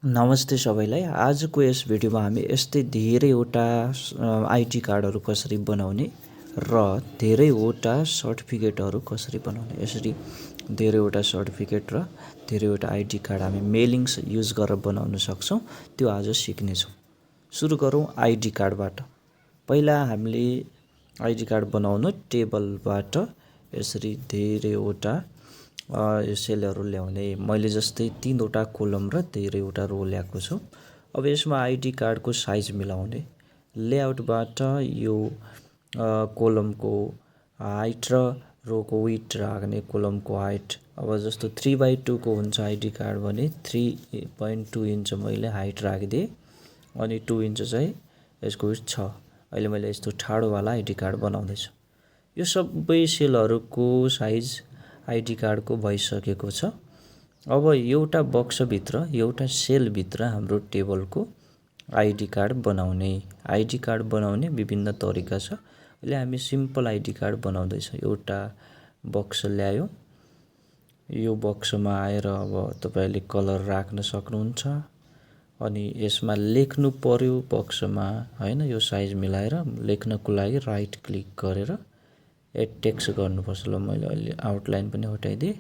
नमस्ते सबैलाई। आजको यस भिडियोमा हामी यस्तै धेरैवटा आइडी कार्डहरू कसरी बनाउने र धेरैवटा सर्टिफिकेटहरू कसरी बनाउने, यसरी धेरैवटा सर्टिफिकेट र धेरैवटा आइडी कार्ड हामी मेलिङ्स युज गरेर बनाउन सक्छौँ, त्यो आज सिक्नेछौँ। सुरु गरौँ आइडी कार्डबाट। पहिला हामीले आइडी कार्ड बनाउनु टेबलबाट यसरी धेरैवटा सेलहरू ल्याउने। मैले जस्तै 3वटा कोलम र धेरैवटा रो ल्याएको छु। अब यसमा आइडी कार्डको साइज मिलाउने, लेआउटबाट यो कोलमको हाइट र रोको विड्थ राख्ने, कोलमको हाइट। अब जस्तो 3/2 को हुन्छ आइडी कार्ड भने 3.2 इन्च मैले हाइट राखिदिएँ अनि 2 इन्च चाहिँ यसको विड्थ छ। अहिले मैले यस्तो ठाडोवाला आइडी कार्ड बनाउँदैछु। यो सबै सेलहरूको साइज आइडी कार्डको भइसकेको छ। अब एउटा बक्सभित्र, एउटा सेलभित्र हाम्रो टेबलको आइडी कार्ड बनाउने। आइडी कार्ड बनाउने विभिन्न तरिका छ। अहिले हामी सिम्पल आइडी कार्ड बनाउँदैछौँ। एउटा बक्स ल्यायो, यो बक्समा आएर अब तपाईले कलर राख्न सक्नुहुन्छ अनि यसमा लेख्नु पर्यो बक्समा, हैन? यो साइज मिलाएर लेख्नको लागि राइट क्लिक गरेर एड टेक्स्ट गर्नुपर्छ। ल मैले अहिले आउटलाइन पनि हटाइदिएँ।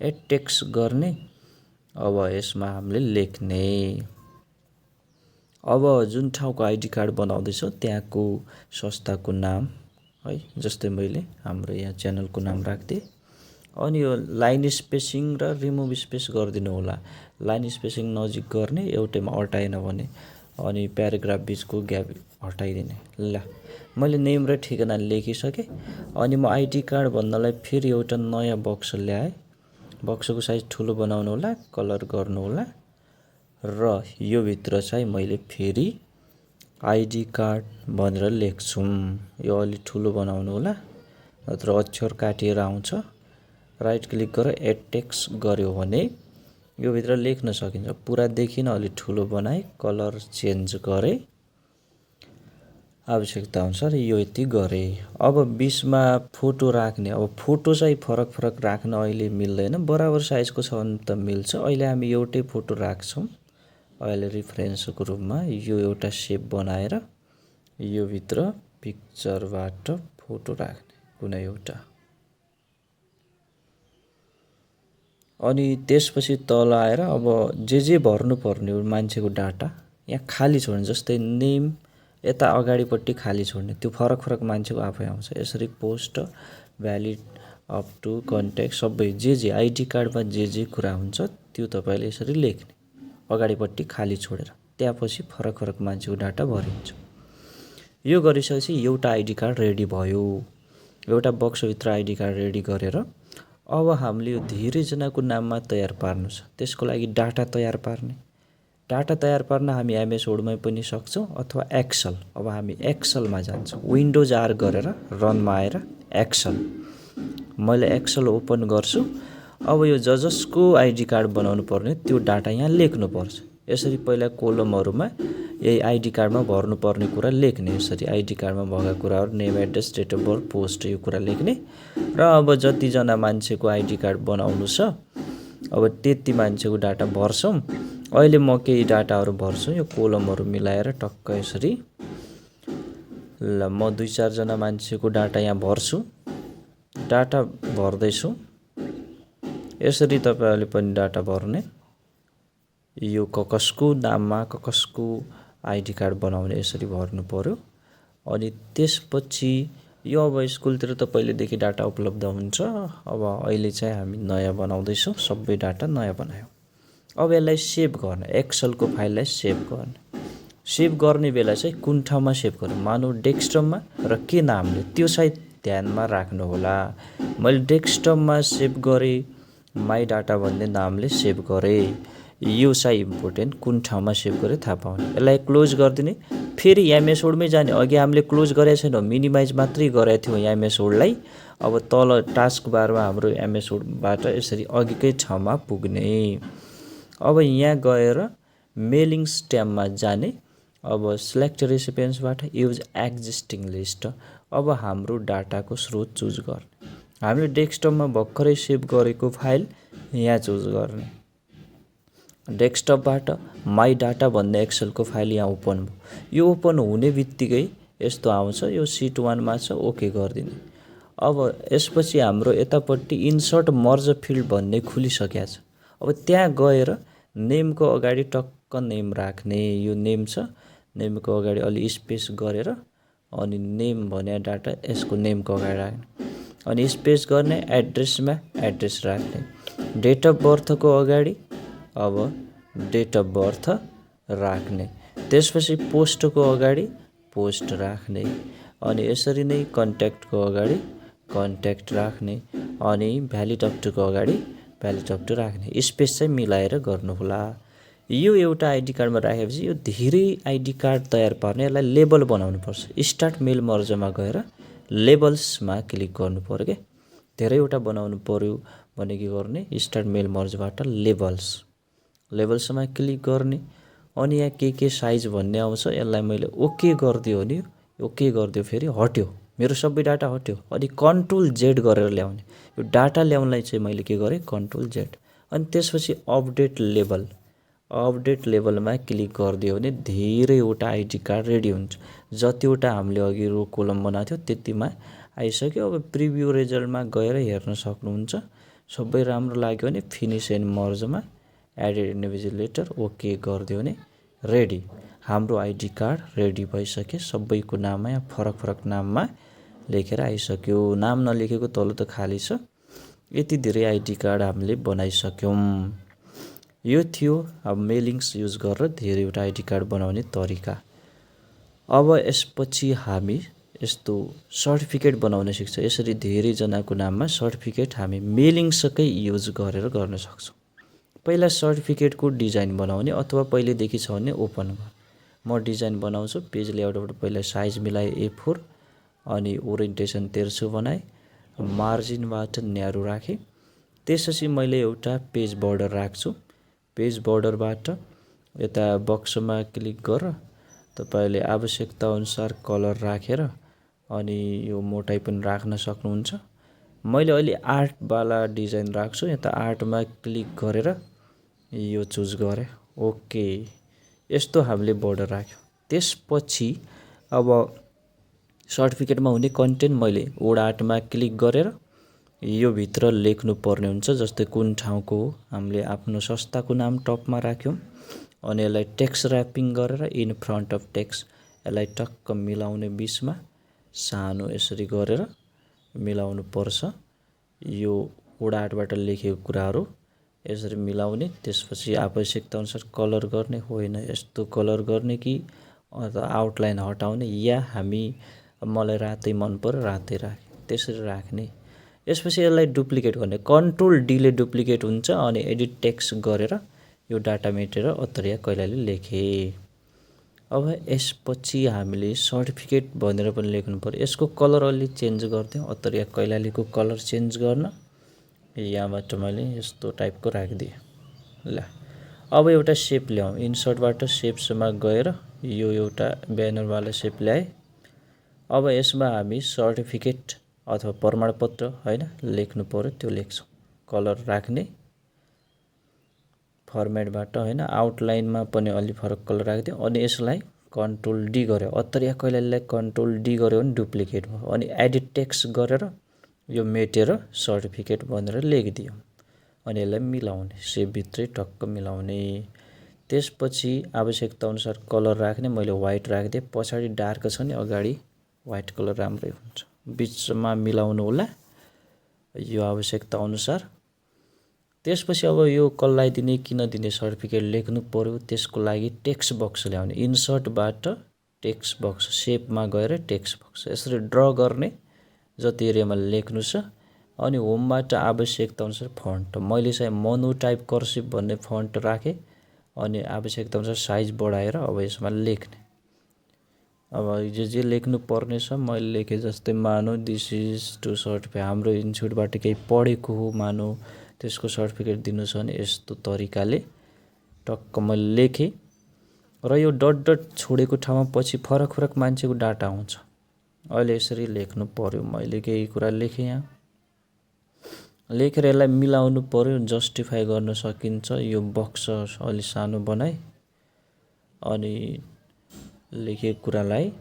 एड टेक्स्ट गर्ने। अब यसमा हामीले लेख्ने। अब जुन ठाउँको आइडी कार्ड बनाउँदैछौँ त्यहाँको संस्थाको नाम, है, जस्तै मैले हाम्रो यहाँ च्यानलको नाम राख्दिएँ। अनि यो लाइन स्पेसिङ र रिमुभ स्पेस गरिदिनु होला। लाइन स्पेसिङ नजिक गर्ने, एउटैमा अटाएन भने, अनि प्याराग्राफ बिचको ग्याप हटाइदिने। ल मैले नेम र ठेगाना लेखिसकेँ। अनि म आइडी कार्ड भन्नलाई फेरि एउटा नयाँ बक्स ल्याएँ। बक्सको साइज ठुलो बनाउनु होला, कलर गर्नु होला र यो भित्र चाहिँ मैले फेरि आइडी कार्ड भनेर लेख्छु। यो अलि ठुलो बनाउनु होला, नत्र अक्षर काटिएर आउँछ। राइट क्लिक गरेर एड टेक्स्ट गर्यो भने यो भित्र लेख्न सकिन्छ। पुरा देखिन अलि ठुलो बनाएँ, कलर चेन्ज गरेँ आवश्यकता अनुसार, यो यति गरेँ। अब बिचमा फोटो राख्ने। अब फोटो चाहिँ फरक फरक राख्न अहिले मिल्दैन, बराबर साइजको छ भने त मिल्छ। अहिले हामी एउटै फोटो राख्छौँ। अहिले रिफरेन्सको रूपमा यो एउटा सेप बनाएर यो भित्र पिक्चरबाट फोटो राख्ने कुनै एउटा। अनि त्यसपछि तल आएर अब जे भर्नु पर्ने मान्छेको डाटा यहाँ खाली छोड्ने, जस्तै नेम यता अगाडिपट्टि खाली छोड्ने, त्यो फरक फरक मान्छेको आफै आउँछ। यसरी post, valid, up to, contact सबै जे आइडी कार्डमा जे कुरा हुन्छ त्यो तपाईले यसरी लेख्ने, अगाडिपट्टि खाली छोडेर। त्यसपछि फरक फरक मान्छेको डाटा भरिन्छ। यो गरिसकेपछि एउटा आइडी कार्ड रेडी भयो। एउटा बक्सभित्र आइडी कार्ड रेडी गरेर अब हामीले यो धेरैजनाको नाममा तयार पार्नु छ। त्यसको लागि डाटा तयार पार्ने। डाटा तयार पार्न हामी एमएस वर्डमै पनि सक्छौँ अथवा एक्सेल। अब हामी एक्सेलमा जान्छौँ। विन्डोज आर गरेर रनमा आएर एक्सेल, मैले एक्सेल ओपन गर्छु। अब यो जसको आइडी कार्ड बनाउनु पर्ने त्यो डाटा यहाँ लेख्नुपर्छ। यसरी पहिला कोलमहरूमा यही आइडी कार्डमा भर्नुपर्ने कुरा लेख्ने। यसरी आइडी कार्डमा भएका कुराहरू name, address, date of birth, post, यो कुरा लेख्ने। र अब जतिजना मान्छेको आइडी कार्ड बनाउनु छ अब त्यति मान्छेको डाटा भर्छौँ। अहिले म केही डाटाहरू भर्छु, यो कोलमहरू मिलाएर टक्क यसरी। ल म 2-4 जना मान्छेको डाटा यहाँ भर्छु। डाटा भर्दैछु। यसरी तपाईहरुले पनि डाटा भर्ने। यो कसको नाममा कसको आइडी कार्ड बनाउने यसरी भर्नु पर्यो। अनि त्यसपछि यो अब स्कुलतिर त पहिलेदेखि डाटा उपलब्ध हुन्छ। अब अहिले चाहिँ हामी नयाँ बनाउँदैछौँ, सबै डाटा नयाँ बनायौँ। अब यसलाई सेभ गर्ने, एक्सेलको फाइललाई सेभ गर्ने। सेभ गर्ने बेला चाहिँ कुन ठाउँमा सेभ गर्ने, मानौ डेस्कटपमा र के नामले, त्यो सायद ध्यानमा राख्नु होला। मैले डेस्कटपमा सेभ गरेँ, माई डाटा भन्ने नामले सेभ गरेँ। यो चाहिँ इम्पोर्टेन्ट, कुन ठाउँमा सेभ गरेँ थाहा पाउने। यसलाई क्लोज गरिदिने। फेरि एमएस वर्डमै जाने। अघि हामीले क्लोज गरेका छैनौँ, मिनिमाइज मात्रै गरेका थियौँ एमएस वर्डलाई। अब तल टास्क बारमा हाम्रो एमएस वर्डबाट यसरी अघिकै ठाउँमा पुग्ने। अब यहाँ गएर मेलिङ्स ट्याबमा जाने। अब सिलेक्ट रेसिपिएन्ट्सबाट युज एक्जिस्टिङ लिस्ट। अब हाम्रो डाटाको स्रोत चुज गर्ने। हामीले डेस्कटपमा भर्खरै सेभ गरेको फाइल यहाँ चुज गर्ने। डेस्कटपबाट माई डाटा भन्ने एक्सेलको फाइल यहाँ ओपन भयो। यो ओपन हुने बित्तिकै यस्तो आउँछ, यो सिट 1मा छ, ओके गरिदिने। अब यसपछि हाम्रो यतापट्टि इन्सर्ट मर्ज फिल्ड भन्ने खुलिसकेको छ। अब त्यहाँ गएर नेमको अगाडि टक्क नेम राख्ने, यो नेम छ, नेमको अगाडि अलि स्पेस गरेर अनि नेम भने डाटा यसको नेमको अगाडि राख्ने, अनि स्पेस गर्ने, एड्रेसमा एड्रेस राख्ने, डेट अफ बर्थको अगाडि अब डेट अफ बर्थ राख्ने, त्यसपछि पोस्टको अगाडि पोस्ट राख्ने, अनि यसरी नै कन्ट्याक्टको अगाडि कन्ट्याक्ट राख्ने, अनि भ्यालिड अप टुको अगाडि भ्यालिड अप टु राख्ने। स्पेस चाहिँ मिलाएर गर्नु होला। यो एउटा आइडी कार्डमा राखेपछि यो धेरै आइडी कार्ड तयार पार्ने, यसलाई लेबल बनाउनु पर्छ। स्टार्ट मेल मर्जमा गएर लेबल्समा क्लिक गर्नु पर्यो के, धेरैवटा बनाउनु पर्यो भने के गर्ने, स्टार्ट मेल मर्जबाट लेबल्समा क्लिक गर्ने, अनि यहाँ के साइज भन्ने आउँछ, यसलाई मैले ओके गरिदियो भने ओके गरिदियो, फेरि हट्यो, मेरो सबै डाटा हट्यो। अनि कन्ट्रोल जेड गरेर ल्याउने, यो डाटा ल्याउनलाई चाहिँ मैले के गरेँ, कन्ट्रोल जेड। अनि त्यसपछि अपडेट लेभलमा क्लिक गरिदियो भने धेरैवटा आइडी कार्ड रेडी हुन्छ। जतिवटा हामीले अघि रो कोलम बनाएको थियो त्यतिमा आइसक्यो। अब प्रिभ्यू रिजल्टमा गएर हेर्न सक्नुहुन्छ। सबै राम्रो लाग्यो भने फिनिस एन्ड मर्जमा एडेड इन्डिभिजुअल ओके गरिदियो भने रेडी, हाम्रो आइडी कार्ड रेडी भइसक्यो। सबैको नाममा यहाँ फरक नाममा लेखेर आइसक्यो। नाम नलेखेको तल त खाली छ। यति धेरै आइडी कार्ड हामीले बनाइसक्यौँ। यो थियो अब मेलिङ्स युज गरेर धेरैवटा आइडी कार्ड बनाउने तरिका। अब यसपछि हामी यस्तो सर्टिफिकेट बनाउन सिक्छ। यसरी धेरैजनाको नाममा सर्टिफिकेट हामी मेलिङ्सकै युज गरेर गर्न सक्छौँ। पहिला सर्टिफिकेटको डिजाइन बनाउने, अथवा पहिलेदेखि छ भने ओपन गर। म डिजाइन बनाउँछु। पेज लेआउटबाट पहिला साइज मिलाए A4, अनि ओरिएन्टेसन 1300 बनाएँ, मार्जिनबाट न्यारो राखेँ। त्यसपछि मैले एउटा पेज बोर्डर राख्छु। पेज बोर्डरबाट यता बक्समा क्लिक गरेर तपाईँले आवश्यकता अनुसार कलर राखेर अनि यो मोटाइ पनि राख्न सक्नुहुन्छ। मैले अहिले आर्टवाला डिजाइन राख्छु। यता आर्टमा क्लिक गरेर यो चुज गरेँ, ओके। यस्तो हामीले बोर्डर राख्यो। त्यसपछि अब सर्टिफिकेटमा हुने कन्टेन्ट मैले वोर्ड आर्टमा क्लिक गरेर यो भित्र लेख्नु पर्ने हुन्छ। जस्तै कुन ठाउँको हो, हामीले आफ्नो संस्थाको नाम टपमा राख्यौँ, अनि यसलाई टेक्स्ट ऱ्यापिङ गरेर इन फ्रन्ट अफ टेक्स्ट यसलाई टक्क मिलाउने, बिचमा सानो यसरी गरेर मिलाउनु पर्छ। यो वोर्ड आर्टबाट लेखेको कुराहरू यसरी मिलाउने। त्यसपछि आवश्यकता अनुसार कलर गर्ने, होइन यस्तो कलर गर्ने कि आउटलाइन हटाउने, या हामी मलाई रातै मन पर्यो रातै राखेँ, त्यसरी राख्ने। यसपछि यसलाई डुप्लिकेट गर्ने, कन्ट्रोल डीले डुप्लिकेट हुन्छ। अनि एडिट टेक्स्ट गरेर यो डाटा मेटेर अत्तरिया कैलाली लेखेँ। अब यसपछि हामीले सर्टिफिकेट भनेर पनि लेख्नु पर्यो। यसको कलर अलि चेन्ज गरिदिउँ, अत्तरिया कैलालीको कलर चेन्ज गर्न। यहाँबाट मैले यस्तो टाइपको राखिदिएँ। ल अब एउटा सेप ल्याउँ। इन्सर्टबाट सेप्समा गएर यो एउटा ब्यानरवाला सेप ल्याएँ। अब यसमा हामी सर्टिफिकेट अथवा प्रमाणपत्र होइन लेख्नु पर्यो, त्यो लेख्छौँ। कलर राख्ने, फर्मेटबाट होइन आउटलाइनमा पनि अलि फरक कलर राखिदियो। अनि यसलाई कन्ट्रोल डी गऱ्यो, अत्तरिया कैलालीलाई कन्ट्रोल डी गऱ्यो भने डुप्लिकेट भयो। अनि एडिट टेक्स्ट गरेर यो मेटेर सर्टिफिकेट भनेर लेखिदियो। अनि यसलाई मिलाउने, सेपभित्रै टक्क मिलाउने। त्यसपछि आवश्यकता अनुसार कलर राख्ने, मैले व्हाइट राखिदिएँ। पछाडि डार्क छ नि, अगाडि व्हाइट कलर राम्रै हुन्छ। बिचमा मिलाउनु होला यो आवश्यकता अनुसार। त्यसपछि अब यो कसलाई दिने किन दिने सर्टिफिकेट लेख्नु पर्यो। त्यसको लागि टेक्स्ट बक्स ल्याउने, इन्सर्टबाट टेक्स्ट बक्स, सेपमा गएर टेक्स्ट बक्स यसरी ड्र गर्ने जति एरियामा लेख्नु छ। अनि होमबाट आवश्यकता अनुसार फन्ट, मैले चाहिँ मोनोटाइप कर्सिभ भन्ने फन्ट राखेँ। अनि आवश्यकता अनुसार साइज बढाएर अब यसमा लेख्ने। अब जे लेख्नु पर्ने छ मैले लेखेँ। जस्तै मानौ दिस इज टु सर्टिफाई, हाम्रो इन्स्टिट्युटबाट केही पढेको हो मानौ, त्यसको सर्टिफिकेट दिनु छ भने यस्तो तरिकाले टक्क मैले लेखेँ। र यो डट डट छोडेको ठाउँमा पछि फरक मान्छेको डाटा आउँछ। अहिले यसरी लेख्नु पर्यो। मैले केही कुरा लेखेँ यहाँ, लेखेर यसलाई मिलाउनु पर्यो, जस्टिफाई गर्न सकिन्छ। यो बक्स अलि सानो बनाए अनि लेखेको कुरालाई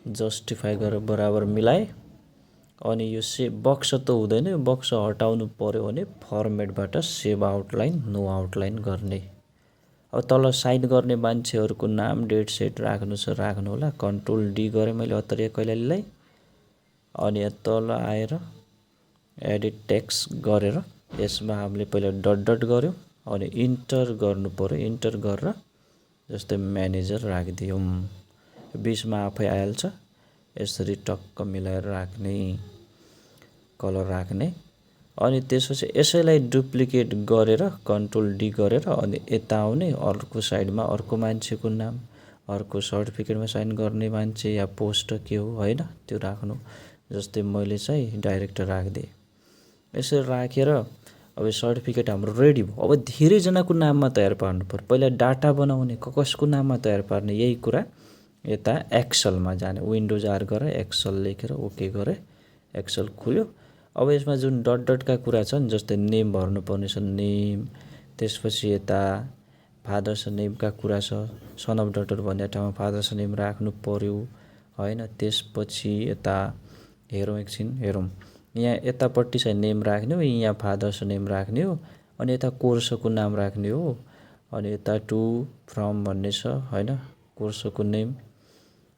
जस्टिफाई गरेर बराबर मिलाए अनि यो बक्स त हुँदैन, यो बक्स हटाउनु पर्यो भने फर्मेटबाट सेभ आउटलाइन नो आउटलाइन गर्ने। अब तल साइन गर्ने मान्छेहरूको नाम डेट सेट राख्नु छ राख्नु होला। कन्ट्रोल डी गरेँ मैले अत्तरिया कैलालीलाई अनि यहाँ तल आएर एडिट टेक्स्ट गरेर यसमा हामीले पहिला डट डट गऱ्यौँ अनि इन्टर गर्नु पर्यो। इन्टर गरेर जस्तै म्यानेजर राखिदियौँ, बिचमा आफै आइहाल्छ। यसरी टक्क मिलाएर राख्ने, कलर राख्ने अनि त्यसपछि यसैलाई डुप्लिकेट गरेर कन्ट्रोल डी गरेर अनि यता आउने, अर्को साइडमा अर्को मान्छेको नाम, अर्को सर्टिफिकेटमा साइन गर्ने मान्छे या पोस्ट के हो होइन त्यो राख्नु। जस्तै मैले चाहिँ डाइरेक्टर राखिदिएँ। यसरी राखेर अब सर्टिफिकेट हाम्रो रेडी भयो। अब धेरैजनाको नाममा तयार पार्नु पर्यो। पहिला डाटा बनाउने कसको नाममा तयार पार्ने, यही कुरा यता एक्सलमा जाने। विन्डोज आर गरेर एक्सल लेखेर ओके गरेँ, एक्सल खुल्यो। अब यसमा जुन डट डटका कुरा छन् जस्तै नेम भर्नुपर्ने छ नेम, त्यसपछि यता फादर्स नेमका कुरा छ, सन अफ डटर भन्ने ठाउँमा फादर्स नेम राख्नु पर्यो होइन। त्यसपछि यता हेरौँ एकछिन, हेरौँ यहाँ यतापट्टि चाहिँ नेम राख्ने हो, यहाँ फादर्स नेम राख्ने हो अनि यता कोर्सको नाम राख्ने हो अनि यता टु फ्रम भन्ने छ होइन कोर्सको नेम।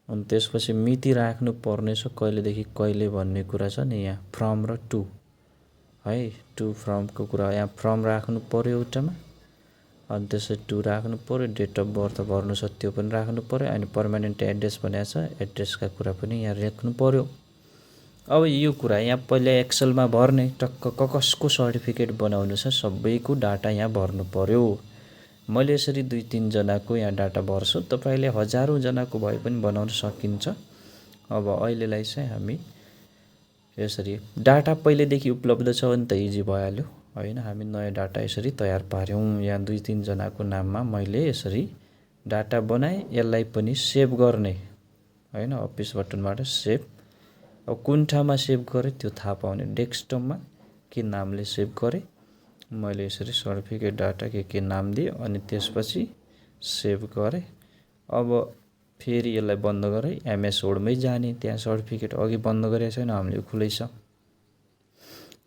अनि त्यसपछि मिति राख्नु पर्ने छ कहिलेदेखि कहिले भन्ने कुरा छ नि, यहाँ फ्रम र टु है, टु फ्रमको कुरा यहाँ फ्रम राख्नु पर्यो एउटामा अनि त्यसपछि टु राख्नु पर्यो। डेट अफ बर्थ भर्नु छ त्यो पनि राख्नु पर्यो अनि पर्मानेन्ट एड्रेस भनेको छ, एड्रेसका कुरा पनि यहाँ राख्नु पर्यो। अब यो कुरा यहाँ पहिला एक्सलमा भर्ने, टक्क कसको सर्टिफिकेट बनाउनु छ सबैको डाटा यहाँ भर्नु पर्यो। मैले यसरी 2-3 जनाको यहाँ डाटा भर्छु, तपाईँले हजारौँ जनाको भए पनि बनाउन सकिन्छ। अब अहिलेलाई चाहिँ हामी यसरी डाटा पहिलेदेखि उपलब्ध छ भने त इजी भइहाल्यो होइन। हामी नयाँ डाटा यसरी तयार पार्यौँ। यहाँ 2-3 जनाको नाममा मैले यसरी डाटा बनाएँ। यसलाई पनि सेभ गर्ने होइन, अफिस बटनबाट सेभ। अब कुन ठाउँमा सेभ गरेँ त्यो थाहा पाउने, डेस्कटपमा के नामले सेभ गरेँ मैले यसरी सर्टिफिकेट डाटा के नाम दिएँ अनि त्यसपछि सेभ गरेँ। अब फेरि यसलाई बन्द गरेँ, एमएस वर्डमै जाने, त्यहाँ सर्टिफिकेट अघि बन्द गरेको छैन हामीले खुलै छ।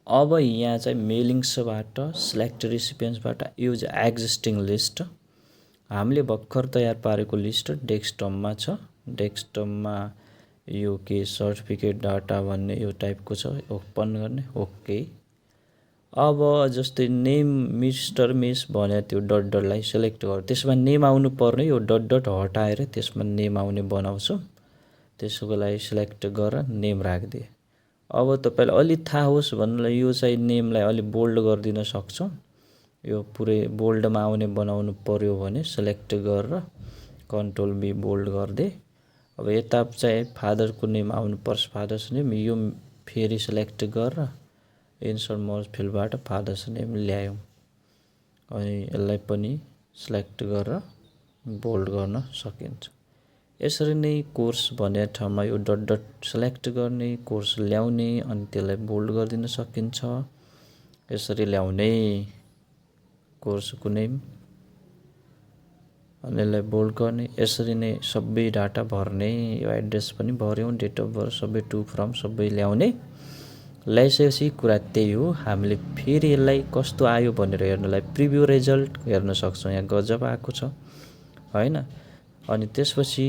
अब यहाँ चाहिँ मेलिङ्सबाट सिलेक्ट रिसिपिएन्ट्सबाट युज एक्जिस्टिङ लिस्ट, हामीले भर्खर तयार पारेको लिस्ट डेस्कटपमा छ। डेस्कटपमा यो के सर्टिफिकेट डाटा भन्ने यो टाइपको छ, ओपन गर्ने ओके। अब जस्तै नेम मिस्टर मिस भने त्यो डट डटलाई सेलेक्ट गर, त्यसमा नेम आउनु पर्ने, यो डट डट हटाएर त्यसमा नेम आउने बनाउँछु। त्यसको लागि सिलेक्ट गरेर नेम राखिदिएँ। अब तपाईँलाई अलि थाहा होस् भन्नुलाई यो चाहिँ नेमलाई अलि बोल्ड गरिदिन सक्छौँ। यो पुरै बोल्डमा आउने बनाउनु पर्यो भने सिलेक्ट गरेर कन्ट्रोल बी बोल्ड गरिदिएँ। अब यता चाहिँ फादरको नेम आउनुपर्छ, फादर्स नेम, यो फेरि सिलेक्ट गरेर इन्सर्ट मर्ज फिल्डबाट फादर्स नेम ल्यायौँ अनि यसलाई पनि सिलेक्ट गरेर बोल्ड गर्न सकिन्छ। यसरी नै कोर्स भन्ने ठाउँमा यो डट डट सिलेक्ट गर्ने, कोर्स ल्याउने अनि त्यसलाई बोल्ड गरिदिन सकिन्छ। यसरी ल्याउने कोर्सको नेम अनि यसलाई बोल्ड गर्ने। यसरी नै सबै डाटा भर्ने, यो एड्रेस पनि भर्यौँ, डेट अफ बर्थ सबै टु फ्रम सबै ल्याउने। ल्याइसकेपछि कुरा त्यही हो, हामीले फेरि यसलाई कस्तो आयो भनेर हेर्नलाई प्रिभ्यू रिजल्ट हेर्न सक्छौँ। यहाँ गजब आएको छ होइन। अनि त्यसपछि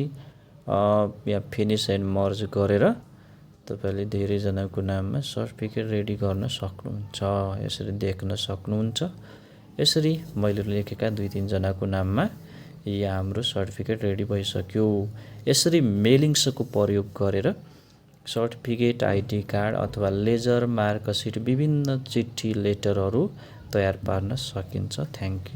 यहाँ फिनिस एन्ड मर्ज गरेर तपाईँले धेरैजनाको नाममा सर्टिफिकेट रेडी गर्न सक्नुहुन्छ, यसरी देख्न सक्नुहुन्छ। यसरी मैले लेखेका 2-3 जनाको नाममा यहाँ हाम्रो सर्टिफिकेट रेडी भइसक्यो। यसरी मेलिङ्सको प्रयोग गरेर सर्टिफिकेट, आइडी कार्ड अथवा लेजर, मार्कसिट, विभिन्न चिठी लेटरहरू तयार पार्न सकिन्छ। Thank you.